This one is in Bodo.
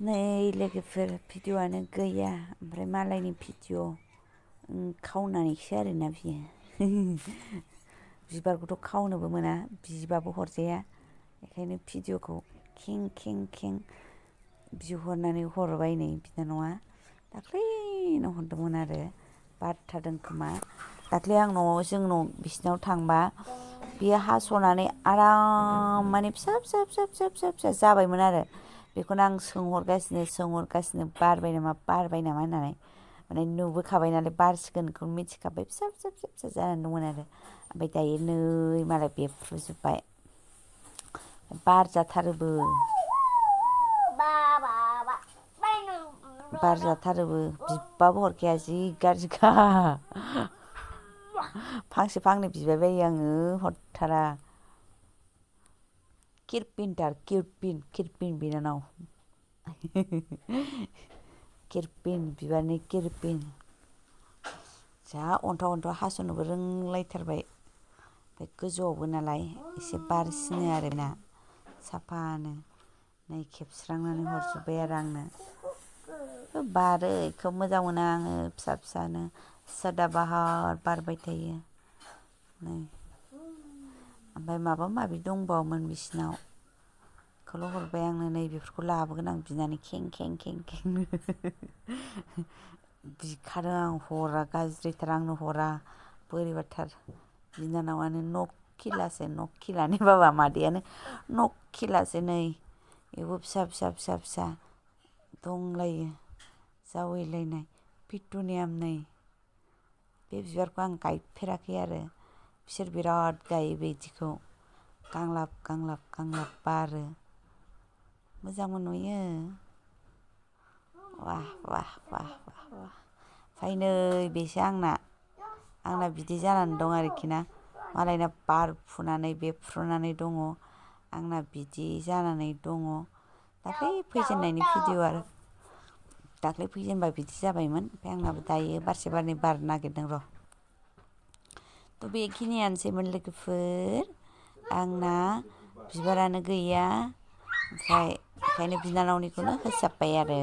नै लोगोफोर भिडिअ'आनो गैया ओमफ्राय मालायनि भिडिअ' खावनानैसो आरोना बियो बिबारखौथ' खावनोबो मोना बिबाबो हरजाया बेखायनो भिडिअ'खौ खें खें खें बिहरनानै हरबाय नै बिनानावा दाख्लैनो हरदोंमोन आरो बारथारदों खोमा दाख्लै आं जोंनाव बिसिनाव थांबा बियो हास'नानै आराम माने फिसा फिसा फिसा फिसा फिसा फिसा जाबायमोन आरो बेखौनो आं सोंहरगासिनो बारबाय नामा होननानै माने नुबोखाबाय नालाय बारसिगोनखौ मिथिखाबाय फिसा फिसा फिसा फिसा जानानै दंमोन आरो ओमफ्राय दायो नै मालाय बेफ्रुजोब्बाय बारजाथारोबो बिबाबो हरखाया जि गाज्रिखा फांसे फांनै बिबाय बायो आङो हरथारा किरपिन बिनानाव बिबारनि किरपिन जा अन्थाव हास'नोबो रोंलायथारबाय ओमफ्राय गोजौआवबो नालाय एसे बारसिनो आरो ना साफानो नै खेबस्रांनानै हरजोब्बाय आरो आंनो बारो बेखौ मोजां मोनो आङो फिसा फिसानो सदाबाहार बारबाय थायो नै ओमफ्राय माबा माबि दंबावोमोन बिसिनाव बेखौल' हरबाय आंनो नै बेफोरखौ लाबोगोन आं बिनानै खें खें बिखादों आं हरा गाज्रिथार आंनो हरा बोरैबाथार बिनानावानो नखिलानि बाबा मादैयानो नखिलासो नै बेबो फिसा दंलायो जावैलायनाय पिटुनियाम नै बे बिबारखौ आं गायफेराखै आरो बिसोर बिराद गायो बिदिखौ गांलाब बारो मोजांबो नुयो वाह ओमफ्राय नै बेसो आंना बिदि जानानै दं आरोखि ना मालायना बारफुनानै बेफ्रुनानै दङ आंना बिदि जानानै दङ दाख्लै फैजेननायनि भिडिअ आरो दाख्लै फैजेनबा बिदि जाबायमोन ओमफ्राय आंनाबो दायो बारसे बारनै बारनो नागिरदों र' थ' बेखिनियानोसैमोन लोगोफोर आंना बिबारानो गैया ओमफ्राय ओंखायनो बिनानावनिखौनो होसाबबाय आरो